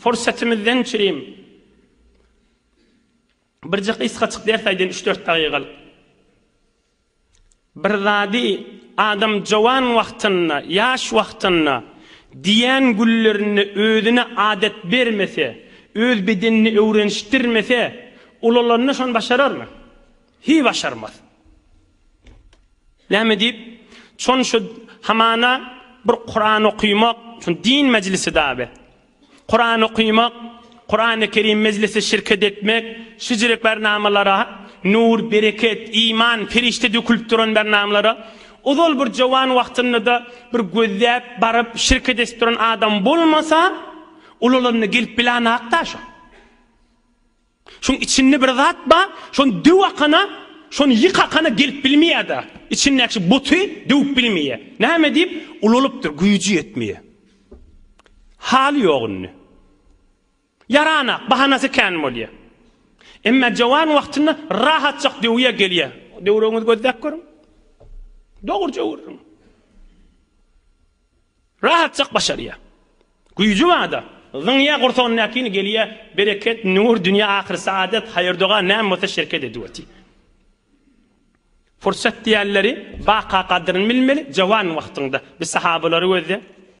Fursatymyzdan çürim. Birje gysgaçyk ders aýdaýyn üç-dört dagygalyk. Bir zady adam jowan wagtynda, ýaş wagtynda diýen günlerinde özüne adat bermese, öz bedenini öwrenişdirmese, ulalanda şony başararmy? Hiý başarmaz. Näme diýip? Şon şu hamana bir Kuran okymak, şun din mejlisi dabe. Kuran okymak, Kurany Kerim mejlisi şirket etmek, şijirek bernamalara, nur, bereket, iman, perişde dökülip duran bernamalara, ozal bir jowan wagtynda-da bir gözläp baryp şirket edip duran adam bolmasa, ulalanda gelip bilanakda şo. Şoň içinde bir zat bar, şony döw akana, şony ýyk akana gelip bilmeýär-de. Içindäki şu buty döwüp bilmeýär. Näme diýip, ulalypdyr, güýji ýetmeýär. Haly ýok indi. Ýaranak, bahanasy kän bolýar. Emma jowan wagtynda rahatjak döwýär, gelýär. Döwregiňizi gözläp görüň. Dogruja öwrüň. Rahatjak başarýar. Güýji barda. Zyňýar gursagyndakyny gelýär. Bereket, nur, dünýä ahyr saadet, haýyr-doga näme bolsa şereket edip otyr. Pursat diýenleri baka gadyryny bilmeli, jowan wagtyňda. Biz sahabalary gözle.